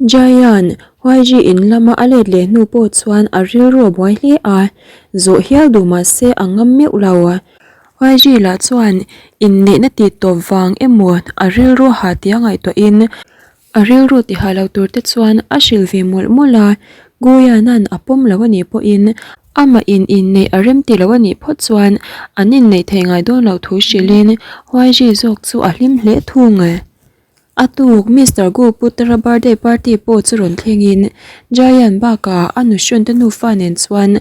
Jayan, YG in lama a let leh hnu pawh chuan a rilru a buai hle a, zawh hial duh mah se a ngam meuh lo. YG lah chuan inneihna tih tawp vang emaw a rilru ha tia ngaihtuahin A rilru tiha lo tur te chuan a hrilh ve mawlh mawlh a, Guyana'n a pawm lo a nih pawhin amah in inneih a rem ti lo a nih phawt chuan an inneih theih ngai dawn loh thu hrilhin Huaiji zawk chu a hlim hle thung. A tuk Mister Gu Putara birthday party pawh chu rawn thlengin Jayan bakah a nuhrawn te nufa nen chuan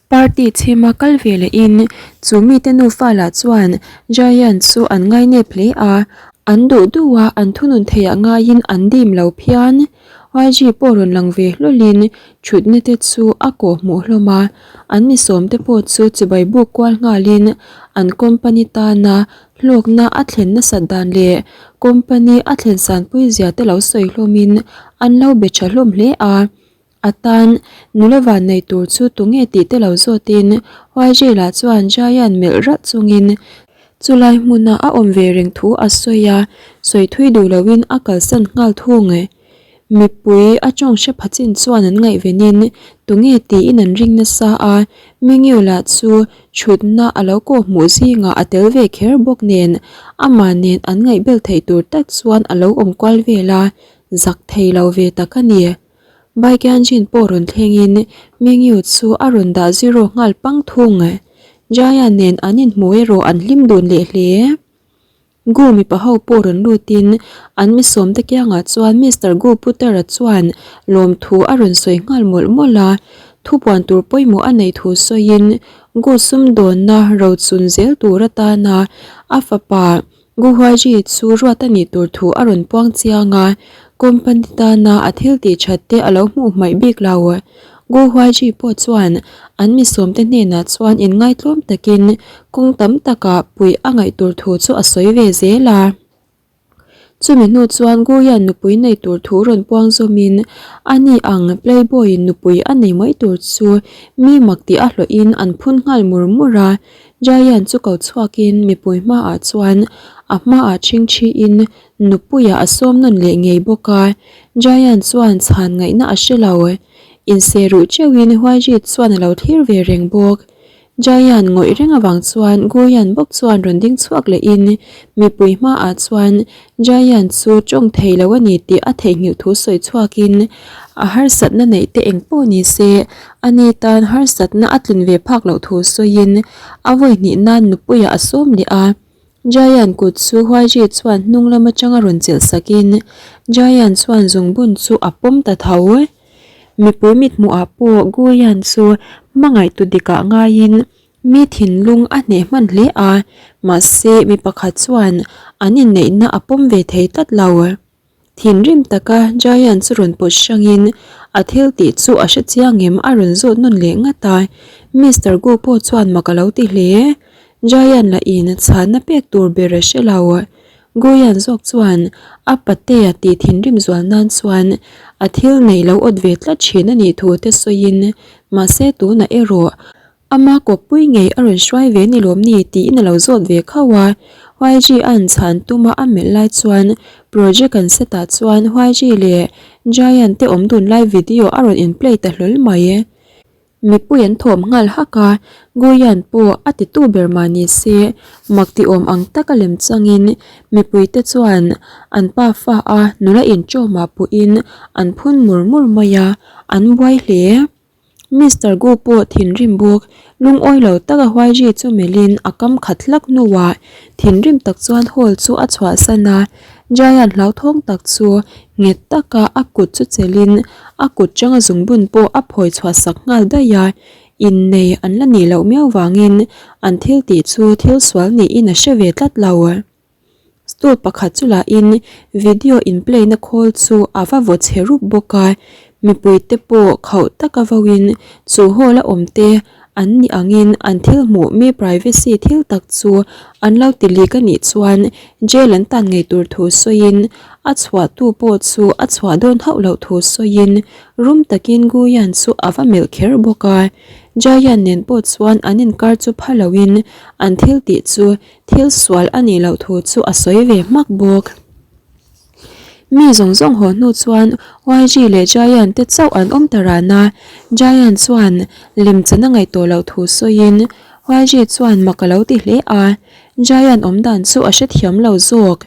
Party chhima kal ve lehin chu mite nufa lah chuan Giant chu an ngainep hle a, an duh duh a an thunun theiah ngaiin an dim lo phian. YG pawh rawn lang ve hlawlhin thutna te chu a kawh hmuh hlawm a, an mi sawmte pawh chu chibai buk kual nghalin an company tana hlawkna a thlen nasat dan leh company a thlen sanpui zia te lo sawi hlawmin an lo be tha hlawm hle a. A tan nula van nei tur chu tunge tih te lo zawtin YJ lah chuan Giant melh ralh chungin chulai hmuna a awm ve reng thu a sawi a, sawi thui duh loin a kalsan nghal thung. Mipui a tawng hre pha chin chuan an ngaihvenin tunge tiin an ring nasa a, Mingyu lah chu thutna a lo kawh hmuh zingah a tel ve kher bawk nen amah nen an ngaihbel theih tur tak chuan a lo awm kual vel a, zak thei lo ve tak a ni. Bike engine pawh rawn thlengin Mingyu chu a rawn dah zero nghal pang thung. Jaya nen an inhmu erawh an hlim dun leh hle. Gu mipa ho pawh rawn lutin an mi sawmte kiangah chuan Mister Gu Putara chuan lawmthu a rawn sawi nghal mawlh mawlh a, thupuan tur pawimawh a neih thu sawiin Gu sumdawnna rochun zel tur atana a fapa Guwahati chu ruat a nih tur thu a rawn puang chiang a, company tana a thil tih that te a lo hmuh hmaih bik lo. Guwahati pawh chuan an mi sawmte hnenah chuan inngaitlawm takin kawng tam takah puih a ngaih tur thu chu a sawi ve zel a. Chumi hnu chuan Guyan nupui nei tur thu rawn puang zawmin ani ang playboy-in nupui a nei mai tur chu mi mak tih a hlawhin an phun nghal mur mur a. Giant chu ko chhuakin mipui hmaah chuan a hmaah chhingchhiin nupuiah a sawm nawn leh ngei bawk a, Giant chuan chhan ngaihna a hre lo. Inseh ruh teuhin Huaijit chuan a lo thlir ve reng bawk. Giant ngawih reng avang chuan Guyan bawk chuan rawn ding chhuak lehin mipui hmaah chuan Giant chu tawng thei lo a ni tih a theihnghilh thu sawi chhuakin a harsatna neih te eng pawh ni se ani tan harsatna a tlin ve phak loh thu sawiin a vawi hnih nan nupuiah a sawm leh a. Giant kut chu Huaiji chuan hnung lam atanga rawn chelh sakin Giant chuan zungbun chu a pawm ta tho. Mipui mithmuhah pawh Guyan chu hmangaihtu dikah ngaiin Mi thinlung a hneh hman hle a, mahse mi pakhat chuan an inneihna a pawm ve thei tlat lo. Thinrim taka Giant chu rawn pawt hrangin a thil tih chu a hre chiang em a rawn zawt nawn leh ngat a, Mister Gu pawh chuan mak a lo ti hle. Giant lahin chhanna pek tur ber a hre lo. Guyan zawk chuan a patea tih thinrim zual nan chuan a thil neih lo awt ve tlat thin a nih thu te sawiin mahse tunah erawh Ama kawppui ngei a rawn hruai ve ni lawm ni tiin a lo zawt ve khauh a. YG an chhan tuma a melh lai chuan project an set ah chuan YG leh Giant te awm dun lai video a rawn in play ta hlawl mai. Mipui an thawm nghal hak a, Guyan pawh a titu ber mah ni se mak ti awm ang taka lem changin mipui te chuan an pa fa a nula inṭawmah puhin an phun mur mur mai a, an buai hle. Mister Gu pawh thinrim bawk, lungawi lo taka Huaiji chu melhin a kam khat hlak hnuah thinrim tak chuan hall chu a chhuahsan a, Giant hlauthawng tak chu nghet taka a kut chu chelhin a kut changa zungbun pawh a phawi chhuah sak nghal daih a, innei an la nih loh miau vangin an thil tih chu thil sual niin a hre ve tlat lo. Stool pakhat chu lahin video in play na khawl chu a va vaw chhe rup bawk a, mipui te pawh khauh taka vauin chu hall a awm te an nih angin an thil hmuh mi privacy thil tak chu an lo ti lik a nih chuan jail an tan ngei tur thu sawiin a chhuah tu pawh chu a chhuah dawn hauh loh thu sawiin rum takin Guyan chu a va melh kher bawk a, Jayan nen pawh chuan an inkar chu pha loin an thil tih chu Thil sual a nih loh thu chu a sawi ve hmak bawk. Mi zawng zawng haw hnu chuan YG leh Giant te chauh an awm ta ran a, Giant chuan lemchan a ngaih tawh loh thu sawiin YG chuan mak a lo ti hle a, Giant awm dan chu a hrethiam lo zawk.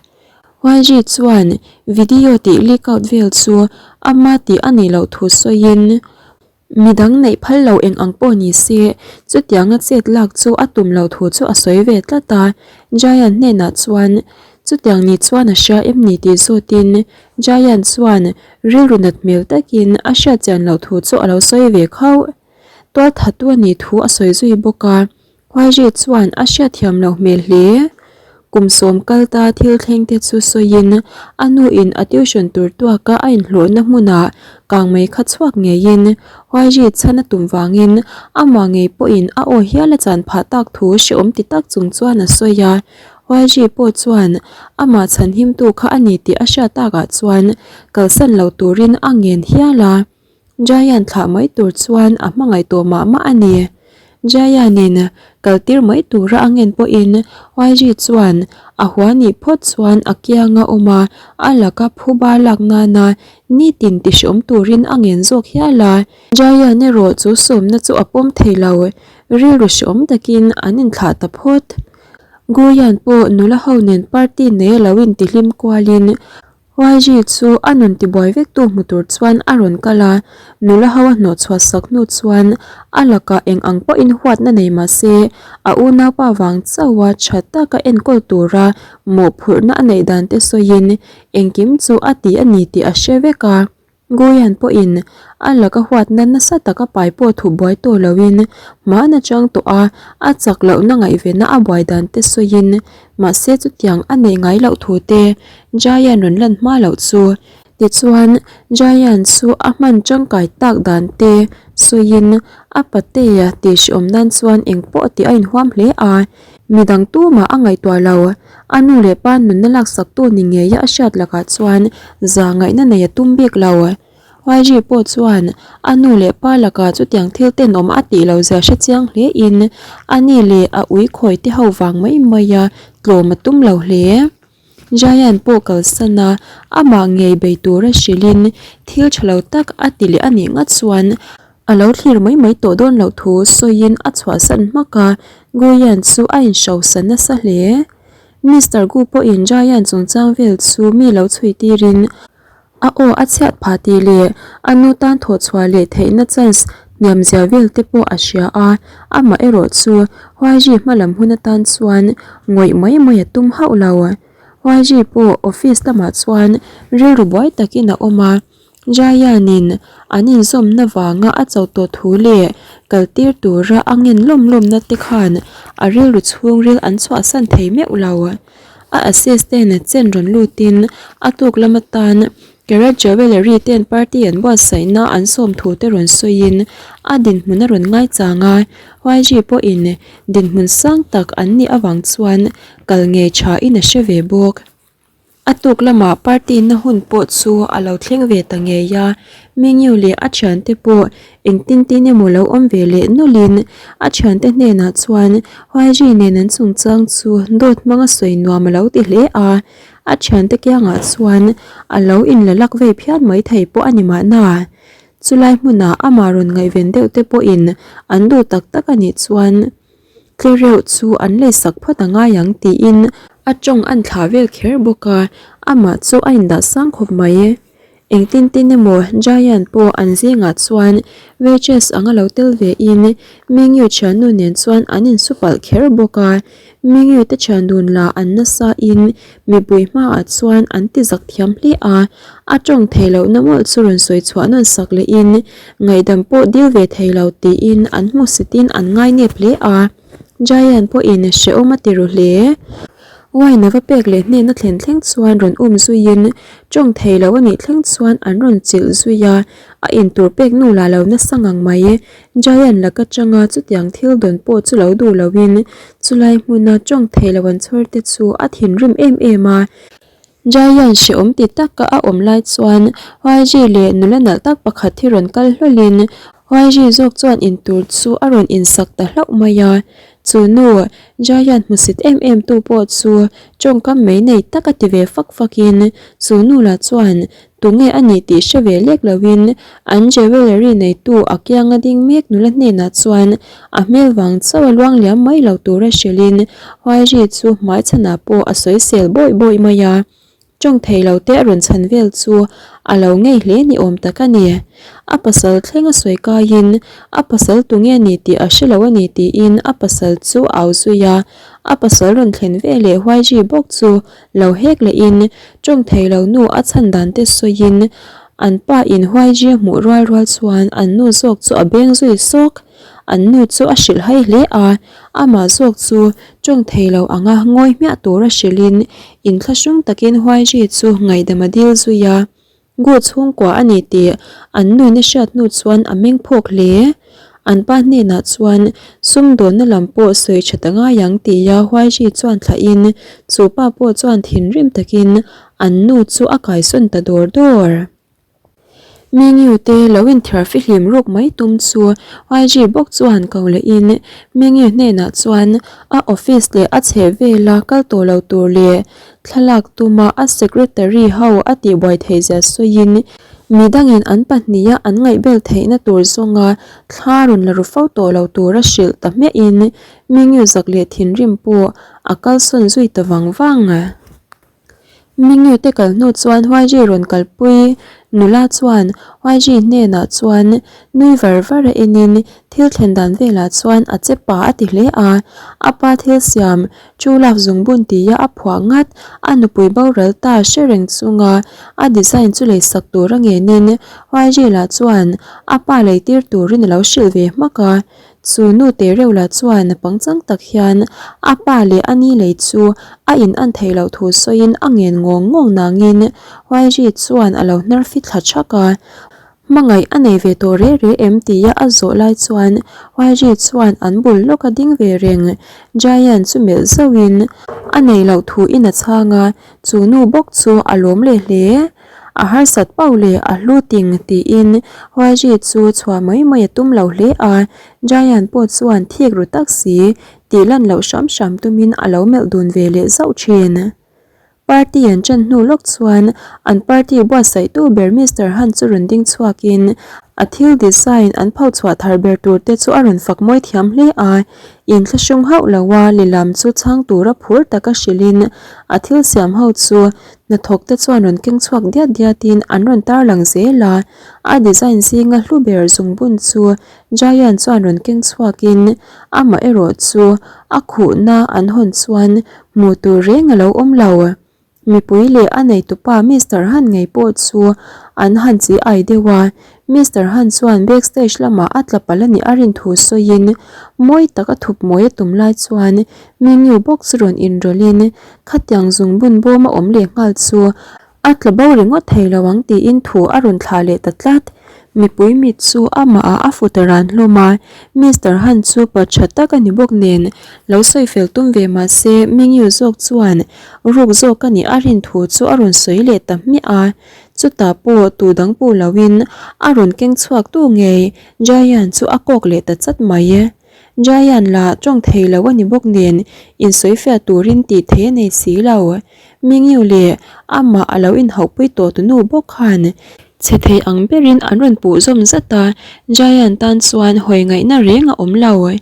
YG chuan video tih leak out vel chu ama tih a nih loh thu sawiin Midang neih phal lo eng ang pawh ni se, chutianga chet lak chu a tum lo thu chu a sawi ve tlat a. Giant hnenah chuan, Chutiang ni chuan a hria em ni tih zawtin Giant chuan rilru nat hmel takin a hriat chian loh thu chu a lo sawi ve khauh. Tualthattu a nih thu a sawi zui bawk a. Huairi chuan a hriatthiam loh hmel hle. Kum sawm kal ta thil thleng te chu sawiin a nuin a tuition tur tuaka a inhlawhna hmunah kang mai kha chhuak ngeiin Huairi chhan a tum vangin amah ngei pawhin a aw hial a chan phah tak thu hrehawm ti tak chung chuan a sawi a. Huairi pawh chuan amah chhan himtu kha a ni tih a hriat takah chuan kalsan lo turin a ngen hial a. Giant thlah mai tur chuan a hmangaih tawh mah mah a ni. Giant-in kal tir mai tura a ngen pawhin YG chuan a hua nih phawt chuan a kianga awm a, a laka phuba lak nana nitin tihriawm turin a ngen zawk hial a. Giant erawh chu sawmna chu a pawm thei lo, rilru hriawm takin an inthlah ta phawt. Guyan pawh nula ho nen party nei a lo intihlim kualin YG chu a nun tibuai vektu hmu tur chuan a rawn kal a, nula ho a hnawhchhuah sak hnu chuan a lakah eng ang pawhin huatna nei mah se a unaupa vang chauha tha taka enkawl tura mawhphurhna a neih dan te sawiin engkim chu a ti a ni tih a hre vek a. Goyan pawhin a laka huatna nasa taka pai pawh thup buai tawh loin hmaan atang tawh a, a chak lohna ngaihvenna a buai dan te sawiin mahse chutiang a neih ngai loh thu te Giant rawn lan hma loh chu. Tichuan Giant chu a hman tangkai tak dan te sawiin a patea tihhriawm nan chuan engpawh tih a inhuam hle a. Midang tumah a ngaihtuah lo. A nu leh pa nunna laksaktu ni ngeia a hriat lakah chuan za ngaihna nei a tum bik lo. YG pawh chuan a nu leh pa lakah chutiang thil tenawm a tih loh zia hre chiang hlein a ni leh a ui khawi te ho vang mai maia tlawm a tum lo hle. Giant pawh kalsan a, amah ngei bei tura hrilhin thil tha lo tak a ti leh a nih ngat chuan a lo thlir mai mai tawh dawn loh thu sawiin a chhuahsan hmak a, Guyan chu a inhrosa nasa hle. Mister Gu pawhin Giant chungchang vel chu mi lo chhui tirin A aw a chhiat phah tih leh a nu tan thawh chhuah leh theihna chance hniam zia vel te pawh a hria a, amah erawh chu YG hma lam hun atan chuan ngawih mai mai a tum hauh lo. YG pawh office lamah chuan rilru buai takin a awm a, Jayan-in an inzawmna vanga a cho tawh thu leh kal tir tura a ngen lawm lawmna te khan a rilru chhungril an chhuahsan thei meuh lo. A assistant chen rawn lutin a tuk lam atan Carrot Jewellery ten party an buatsaihna an sawm thu te rawn sawiin a dinhmun a rawn ngaichang a, YG pawhin dinhmun sang tak an nih avang chuan kal ngei tha in a hre ve bawk. A tuk lamah party na hun pawh chu a lo thleng ve ta ngei a, Mingyu leh a thiante pawh Engtin tin emaw lo awm ve leh nawlhin a thiante hnenah chuan YG nen an chungchang chu dawt hmanga sawi nuam a lo ti hle a, a thiante kiangah chuan a lo inla lak vei phian mai thei pawh a ni mahna. Chulai hmunah amah rawn ngaihven deuh te pawhin an duh tak tak a nih chuan tlereuh chu an leisak phawt a ngai ang tiin a tawng an thlah vel kher bawk a, amah chu a indah sang khawp mai. Engtin tin emaw Giant pawh an zingah chuan waitress anga lo tel ve in Mingyu thiannu nen chuan an insu palh kher bawk a, Mingyu te thian dun lah an nasa in mipui hmaah chuan an ti zak thiam hle a, a tawng thei lohna mawlh chu rawn sawi chhuah nawn sak leh in ngaihdam pawh dil ve thei lo tiin an hmusit in an ngainep hle a, Giant pawhin hrehawm a ti ru hle. Wine a va pek leh hnena thlen thleng chuan rawn um zuiin tawng thei lo a nih thleng chuan an rawn chilh zui a, a intur pek nu lah lo nasa ngang mai. Giant laka tanga chutiang thil dawn pawh chu lo duh loin chulai hmuna tawng thei lo an chhawr te chu a thinrim em em a. Giant hrehawm ti taka a awm lai chuan YG leh nula nalh tak pakhat hi rawn kal hlawlin YG zawk chuan intur chu a rawn insak ta hlauh mai a. Chu nu Giant hmusit em em tu pawh chu tawngkam mai nei tak a ti ve fak fak in chu nu lah chuan tunge a nih tih hre ve lek lo in an jewellery neitu a kianga ding mek nula hnenah chuan a hmel vang chauh a luang liam mai lo tura hrilh in Huairi chu hmaichhanah pawh a sawisel bawih bawih mai a. Tawng thei lo te a rawn chhan vel chu a lo ngei hle ni awm tak a ni. A pasal thleng a sawi kaiin a pasal tunge a ni tih a hre lo a ni tiin a pasal chu a au zui a. A pasal rawn thlen ve leh Huaiji bawk chu lo hek lehin tawng thei lo nu a chhan dan te sawiin an pa in Huaiji a hmuh rual rual chuan an nu zawk chu a beng zui sawk. An nu chu a hrilh hai hle a, amah zawk chu tawng thei lo anga ngawi hmiah tura hrilhin inthlahrung takin Huaiji chu ngaihdam a dil zui a. Gu chhungkua a ni tih an nuin a hriat hnu chuan a meng phawk hle. An pa hnenah chuan sumdawnna lam pawh sawi tha ta ngai ang tia Huaiji chuan thlahin chu pa pawh chuan thinrim takin an nu chu a kaisawn ta dawr dawr. Mingyu te lo inthiar fihlim ruk mai tum chu YG bawk chuan ko lehin Mingyu hnenah chuan a office leh a chheh vela kal tawh lo tur leh thlalak tuma a secretary ho a tihbuai theih zia sawiin midangin an pahniha an ngaihbel theihna tur zawnga thla rawn la ru fo tawh lo tura hrilh ta hmiahin Mingyu zak leh thinrim pawh a kalsawn zui ta vang vang. Mingyu te kal hnu chuan Huaiji rawn kalpui nula chuan Huaiji hnenah chuan nui var var a enin thil thlen dan velah chuan a che pa a ti hle a. A pa thil siam True Love zungbun tia a phuah ngat a nupui boral ta hre reng chunga a design chu leisak tur a ngenin Huaiji lah chuan a pa leitir turin a lo hrilh ve hmak a. Chu nu te reuh lah chuan pangchang tak hian a pa leh a ni lei chu a in an theih loh thu sawiin a ngen ngawng ngawng nangin Huairi chuan a lo hnar fit thla thak a. Hmangaih a nei ve tawh reh reh em tia a zawh lai chuan Huairi chuan an bul lawk a ding ve reng. Giant chu melh zauhin a nei loh thu in a chhang a, chu nu bawk chu a lawm leh hle. A harsat pauh leh a hlu ting tiin Huaiji chu chhuah mai mai a tum lo hle a, Giant pawh chuan thik ru tak si tih lan loh hram hram tumin a lo melh dun ve leh zauh thin. Party an ṭan hnu lawk chuan an party buatsaihtu ber Mister Han chu rawn ding chhuakin a thil design an pho chhuah thar ber tur te chu a rawn fak mawi thiam hle a, inthlahrung hauh loa lilam chu chhang tura phur taka hrilhin a thil siam ho chu Hnathawk te chuan rawn keng chhuak diat diat in an rawn tarlang zel a, a design zinga hlu ber zungbun chu Giant chuan rawn keng chhuak in amah erawh chu a khuhna an hawn chuan hmuh tur reng a lo awm lo. Mipui leh a neitupa Mister Han ngei pawh chu an han chi ai deuh a, Mister Han chuan backstage lamah a tla palh a nih a rin thu sawiin mawi tak a thup mawi a tum lai chuan Mingyu bawk chu rawn inrawlh in Khatiang zungbun bawm a awm leh nghal chu a tla bo ringawt thei lo ang tiin thu a rawn thlah leh ta tlat. Mipui mit chu amah ah a fut a ran hlawm a, Mister Han chu pa tha tak a ni bawk nen lo sawi fel tum ve mah se Mingyu zawk chuan ruk zawk a nih a rin thu chu a rawn sawi leh ta hmiah a. Chutah pawh tu dang puh loin a rawn keng chhuak tu ngei Giant chu a kawk leh ta chat mai. Giant lah tawng thei lo a ni bawk nen insawifiah turin tih thei a nei si lo. Mingyu leh amah a lo inhauhpui tawh tu nu bawk khan chhe thei ang berin an rawn puh zawm zat a, Giant tan chuan hawi ngaihna reng a awm lo.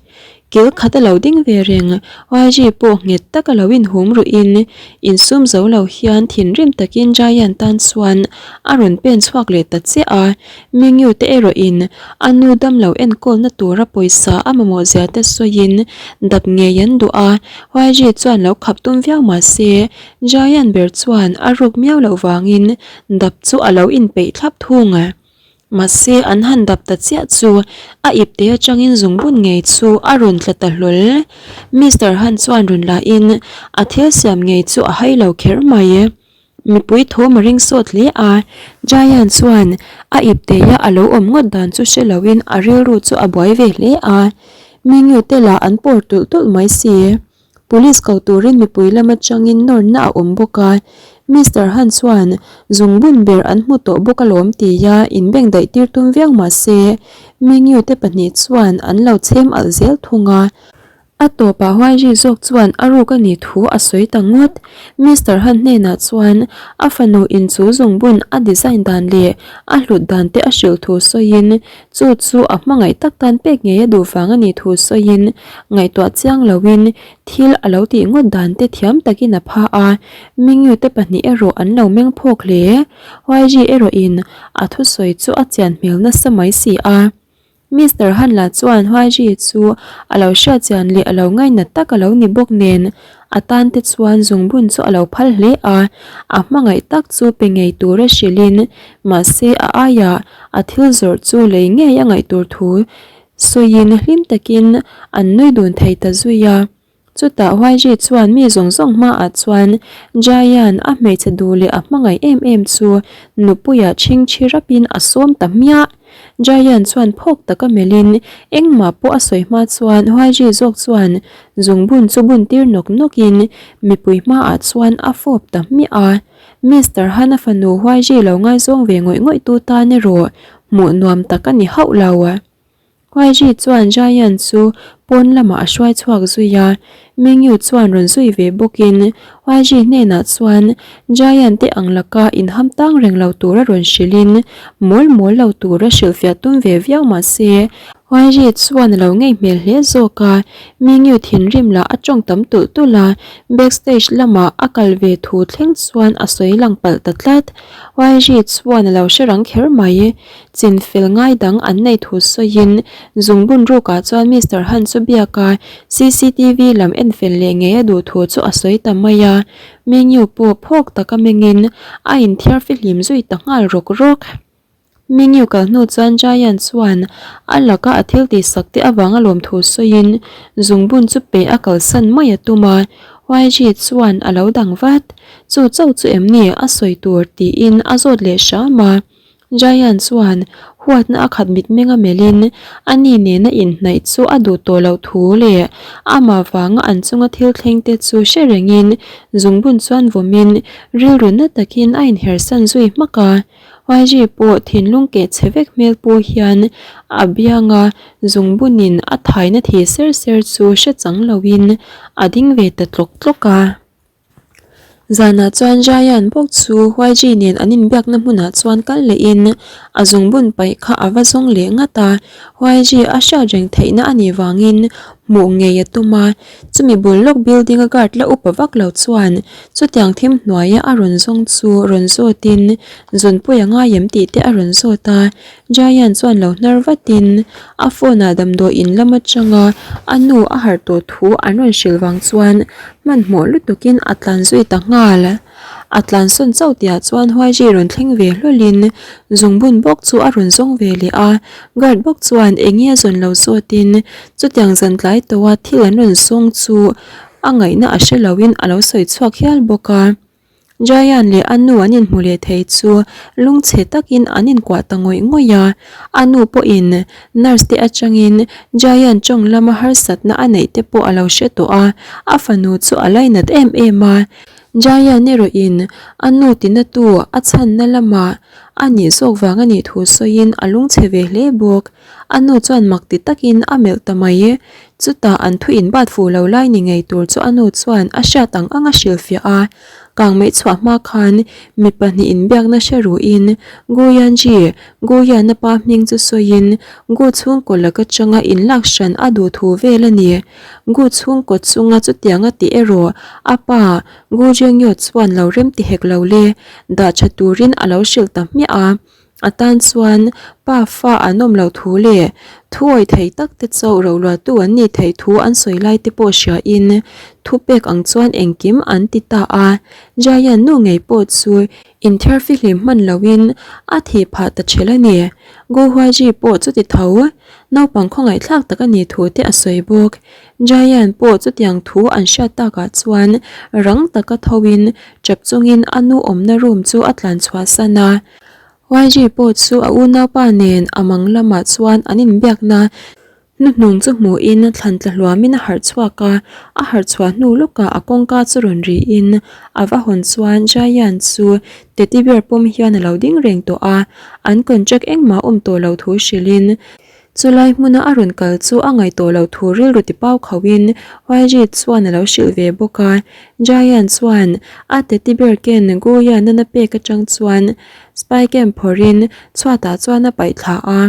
Kil khat a lo ding ve reng, YG pawh nghet tak a lo inhum ruhin insum zo lo hian thinrim takin Giant tan chuan a rawn pen chhuak leh ta chiah a, Mingyu te erawhin a nu damlo enkawlna tura pawisa a mamawh zia te sawiin dap ngei an duh a, YG chuan lo khap tum viau mah se Giant ber chuan a ruk miau loh vangin dap chu a lo inpeih thlap thung. Mahse an han dap ta chiah chu a ipte atangin zungbun ngei chu a rawn tla ta hlawl. Mister Han chuan rawn lahin a thil siam ngei chu a hai lo kher mai. Mipui thawm a ring sawt hle a, Giant chuan a ipteia a lo awm ngawt dan chu hre loin a rilru chu a buai ve hle a, Mingyu te lah an pawr tulh tulh mai si. Police ko turin mipui lam atangin nawrna a awm bawk a, Mister Han chuan zungbun ber an hmu tawh bawk alawm tia inbengdaih tir tum viau mah se, Mingyu te pahnih chuan an lo chhem alh zel thung a. A tawpah Huaiji zawk chuan a ruk a nih thu a sawi ta ngawt. Mister Han hnenah chuan a fanu in chu zungbun a design dan leh a hlut dan te a hrilh thu sawiin chu chu a hmangaih tak tan pek ngei a duh vang a nih thu sawiin ngaihtuah chiang loin thil a lo tih ngawt dan te thiam takin a pha a. Mingyu te pahnih erawh an lo meng phawk hle. Huaiji erawhin a thusawi chu a chian hmel nasa mai si a. Mister Hanla chuan Huaiji chu a lo hriat chian leh a lo ngainat tak a lo ni bawk nen, a tan te chuan zungbun chu a lo phal hle a, a hmangaih tak chu pe ngei tura hrilhin, mahse a aiah a thil zawrh chu lei ngei a ngaih tur thu sawiin hlim takin an nui dun thei ta zui a. Chutah Huaiji chuan mi zawng zawng hmaah chuan Jayan a hmeichhe duh leh a hmangaih em em chu nupuia chhingchhi rapin a sawm ta hmiah. Jayan chuan phawk taka melhin engmah pawh a sawi hma chuan Huaiji zawk chuan zungbun chu bun tir nawk nawkin mipui hmaah chuan a fawp ta hmiah a. Mister Han a fanu Huaiji lo ngaizawng ve ngawih ngawih tu tan erawh hmuh nuam tak a ni hauh lo. Huaiji chuan Giant chu pawn lamah a hruai chhuak zui a, Mingyu chuan rawn zui ve bawkin Huaiji hnenah chuan Giant te ang laka inham tang reng lo tura rawn hrilhin mawl mawl lo tura hrilhfiah tum ve viau mah se Huaiji chuan a lo ngei hmel hle zawk a, Mingyu thinrim lah a tawng tam tulh tulh a, backstage lamah a kal ve thu thleng chuan a sawi lang palh ta tlat. Huaiji chuan a lo hre rang kher mai. Chin fel ngai dang an nei thu sawiin zungbun rukah chuan Mister Han chu biak a, cctv lam en fel leh ngei a duh thu chu a sawi ta mai a. Mingyu pawh phawk taka mengin a inthiar fihlim zui ta nghal rawk rawk. Mingyu kal hnu chuan Giant chuan a laka a thil tihsak te avanga lawm thu sawiin zungbun chu pe a kalsan mai a tum a, YG chuan a lo dang vat. Chu chauh chu em ni a sawi tur tiin a zawt leh hram a. Giant chuan huatna a khat mitmeng a melhin a ni nena inhnaih chu a duh tawh loh thu leh amah vanga an chunga thil thleng te chu hre rengin zungbun chuan vawmin rilru na takin a inhersan zui hmak a. YG pawh thinlung keh chhe vek hmel pawh hian a bianga zungbunin a thaina thi ser ser chu hre chang loin a ding ve ta tlawk tlawk a. Zanah chuan Ryan bawk chu YG nen an inbiakna hmunah chuan kal lehin a zungbun paih kha a va zawng leh ngat a, YG a hriat reng theihna a nih vangin hmuh ngei a tum a, chumi bul lawk building a guard la upa vak lo chuan chutiang thim hnuaia a rawn zawng chu rawn zawtin zawnpui a ngai em tih te a rawn zawt a, Ryan chuan lo hnar vatin a phone ah damdawi in lam atanga a nu a harh tawh thu an rawn hrilh vang chuan hmanhmawh lutukin a tlan zui ta nghal. A tlan sawn chauh tihah chuan Huaiji rawn thleng ve hlawlhin zungbun bawk chu a rawn zawng ve leh a, guard bawk chuan eng nge a zawn lo zawtin chutiang zan tlai tawha thil an rawn zawng chu a ngaihna a hre loin a lo sawi chhuak hial bawk a. Jayan leh a nu an inhmu leh thei chu lungchhe takin an inkuah ta ngawih ngawih a, a nu pawhin nurse te atangin Jayan tawng lama harsatna a neih te pawh a lo hre tawh a, a fanu chu a lainat em em a. Jayan erawhin a nu tinatu a chhanna lamah a nih zawk vang a nih thu sawiin a lungchhe ve hle bawk. A nu chuan mak ti takin a melh ta mai. Chutah an thu inbat fuh lo lai ni ngei tur chu a nu chuan a hriat ang ang a hrilhfiah a. Kangmei chhuah hma khan mi pahnih inbiakna hre ruhin Gu Yanji, Gu Yana pa hming chu sawiin Gu chhungkaw lak atanga inlak hran a duh thu vel a ni. Gu chhungkaw chunga chutiang a tih erawh a pa Gu Zhengyo chuan lo rem ti hek lo le, dah tha turin a lo hrilh ta hmiah a. A tan chuan pa fa an awm loh thu leh thu awih thei tak te chauh rohluahtu an nih theih thu an sawi lai te pawh hriain thupek ang chuan engkim an ti ta a. Giant nu ngei pawh chu inthiar fihlim hman loin a thih phah ta ṭhelh a ni. Gu Huaiji pawh chuti tho naupang khawngaihthlak tak a nih thu te a sawi bawk. Giant pawh chutiang thu an hriat takah chuan rang taka thoin ṭap chungin a nu awmna room chu a tlan chhuahsan a. YG pawh chu a unaupa nen a mang lamah chuan an inbiakna hnuhnung chu hmuhin thlan tla hluamin a harh chhuak a, a harh chhuah hnu lawkah a kawngka chu rawn rihin a va hawn chuan Giant chu teddy bear pawm hian a lo ding reng tawh a, an contract engmah awm tawh lo thu hrilhin. Chulai hmuna a rawn kal chu a ngaih tawh loh thu rilru ti pau khauhin YG chuan a lo hrilh ve bawk a. Giant chuan a teddy bear ken Guyan-a na pek atang chuan spy cam phawrhin chhuatah chuan a paih thla a.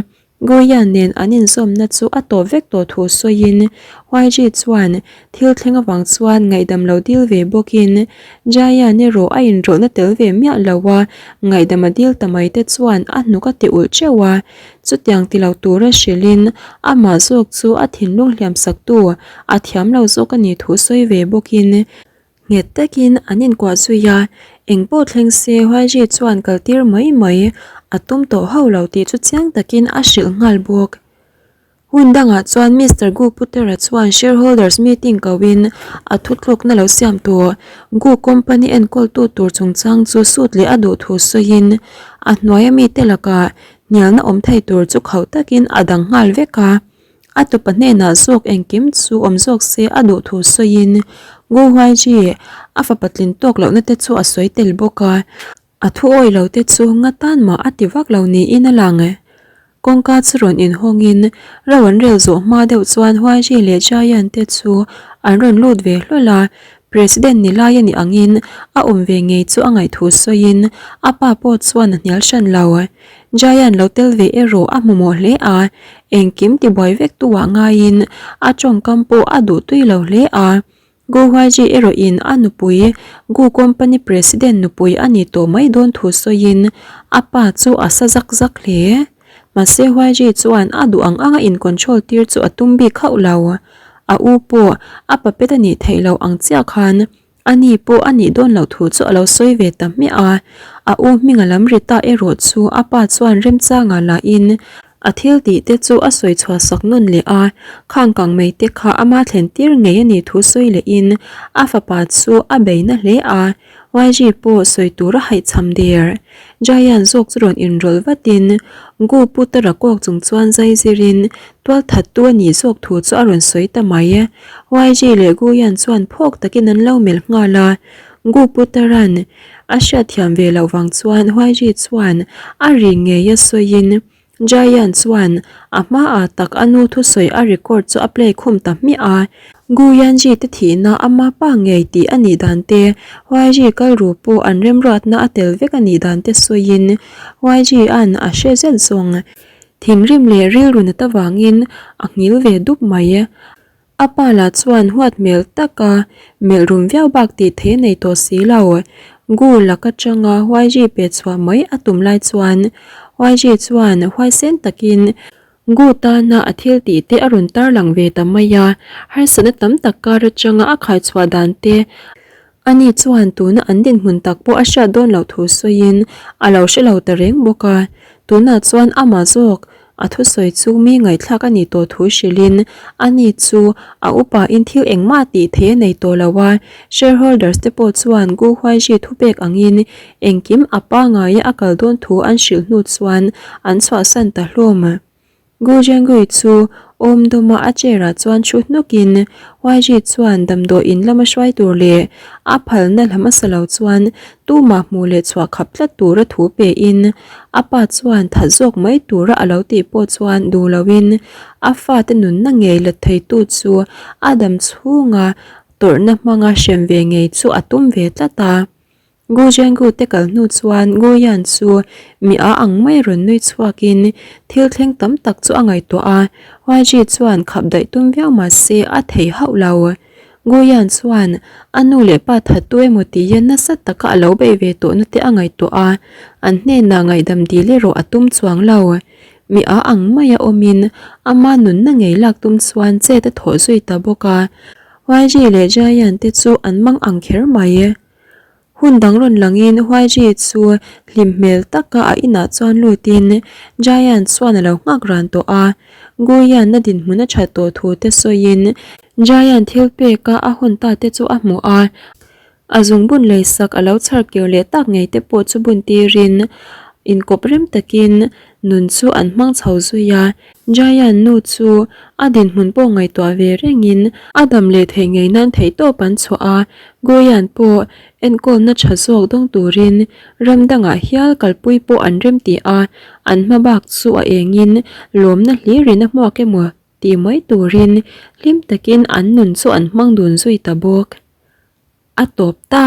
Goya nen an inzawmna chu a tawp vek tawh thu sawiin YG chuan thil thleng avang chuan ngaihdam lo dil ve bawkin Jaya-n erawh a inrawlhna tel ve miah lo a, ngaihdam a dil ta mai te chuan a hnuk a ti ulh teuh a, chutiang ti lo tura hrilhin amah zawk chu a thinlung hliam saktu a thiam lo zawk a nih thu sawi ve bawkin Nghet takin an inkuah zui a, eng pawh thleng se Huaiji chuan kal tir mai mai a tum tawh hauh lo tih chu chiang takin a hrilh nghal bawk. Hun dangah chuan Mister Gu Putera chuan shareholders meeting koin a thutlukna lo siam tawh Gu company enkawltu tur chungchang chu sut leh a duh thu sawiin a hnuaia mite lakah hnialna awm thei tur chu khauh takin a dang nghal vek a. A tupa hnenah zawk engkim chu awm zawk se a duh thu sawiin Gu Huaiji a fapa tlin tawk lohna te chu a sawi tel bawk a, a thu awi lo te chu nga tan mah a ti vak lo niin a lang. Kawngka chu rawn inhawngin ro an rel zawh hma deuh chuan Huaiji leh Jiayan te chu an rawn lut ve hlawl a, President ni lai a nih angin a awm ve ngei chu a ngaih thu sawiin a pa pawh chuan a hnial hran lo. Giant lo tel ve erawh a hmu mawh hle a, engkim tibuai vek tu ah ngaiin a tawngkam pawh a duh tui lo hle a. Gu Huaiji erawhin a nupui Gu Company President nupui a ni tawh mai dawn thu sawiin a pa chu a sa zak zak hle. Mahse Huaiji chuan a duh ang anga in control tir chu a tum bik hauh lo. A u pawh a puppet a nih theih loh ang chiah khan A ni pawh a nih dawn loh thu chu a lo sawi ve ta hmiah a, a u hming a lam ri ta erawh chu a pa chuan remchangah lahin a thil tih te chu a sawi chhuah sak nawn leh a, khang kang mai te kha ama thlen tir ngei a nih thu sawi lehin a fapa chu a bei na hle a, YG pawh sawi tur a haihchham der. Giant zawk chu rawn inrawlh vatin Gu Putara kawk chung chuan zai zirin tualthattu a nih zawk thu chu a rawn sawi ta mai. YG leh Guyan chuan phawk takin an lo melh nghal a, Gu Putaran a hriatthiam ve loh vang chuan YG chuan a ri ngei a sawiin Giant chuan a hmaah tak a nu thusawi a record chu a play khum ta hmiah a, Gu Yanji te thihna ama pa ngei tih a nih dan te, YG kal ru pawh an remruatna a tel vek a nih dan te sawiin YG an a hre zet zawng. Thinrim leh rilru nat avangin a nghil ve dup mai. A pa lah chuan huat hmel taka melh rum viau bak tih thei a nei tawh si lo. Gu lak atanga YG pe chhuah mai a tum lai chuan YG chuan huaisen takin Gu tana a thil tih te a rawn tarlang ve ta mai a, harsatna tam tak kar atanga a khaichhuah dan te Ani chuan tuna an dinhmun tak pawh a hriat dawn loh thu sawiin a lo hre lo ta reng bawk a. Tunah chuan amah zawk a thusawi chu mi ngaihthlak a nih tawh thu hrilhin ani chu a upain thil engmah tih theih a nei tawh lo a. Shareholders te pawh chuan Gu Huaiji thupek angin engkim a pangaia a kal dawn thu an hrilh hnu chuan an chhuahsan ta hlawm. Gu Zhengui chu awm dawma a chair ah chuan thu hnukin YG chuan damdawi in lama hruai tur leh a phalna la hmasa lo chuan tumah hmuh leh chhuah khap tlat tura thu pe in a pa chuan that zawk mai tura a lo tih pawh chuan duh loin a fate nunna ngei let theitu chu a dam chhunga tawrhna hmanga hrem ve ngei chu a tum ve tlat a. Gu Zhenggu te kal hnu chuan Gu Yan chu mi a ang mai rawn nui chhuakin thil thleng tam tak chu a ngaihtuah a, YG chuan khap daih tum viau mah se a thei hauh lo. Gu Yan chuan a nu leh pa thattu emaw tiin nasa taka a lo beih ve tawhna te a ngaihtuah a, an hnenah ngaihdam dil erawh a tum chuang lo. Mi a ang maia awmin ama nunna ngei lak tum chuan chet a thawh zui ta bawk a, YG leh Jiayan te chu an mang ang kher mai. Hun dang rawn langin Huaiji chu hlim hmel taka a inah chuan lutin Giant chuan a lo nghak ran tawh a. Guian a dinhmun a that tawh thu te sawiin Giant thil peka a hawn ta te chu a hmu a. A zungbun leisak a lo chhar kir leh tak ngei te pawh chu bun tirin. Inkawp rem takin nun chu an hmang chho zui a. Jayan nu chu a dinhmun pawh ngaihtuah ve rengin a dam leh theih ngei nan theihtawp an chhuah a. Guyan pawh enkawlna tha zawk dawng turin ram dangah hial kalpui pawh an remti a, an hma bak chu a engin lawmna hlirin a hmuak emaw tih mai turin hlim takin an nun chu an hmang dun zui ta bawk. A tawp ta!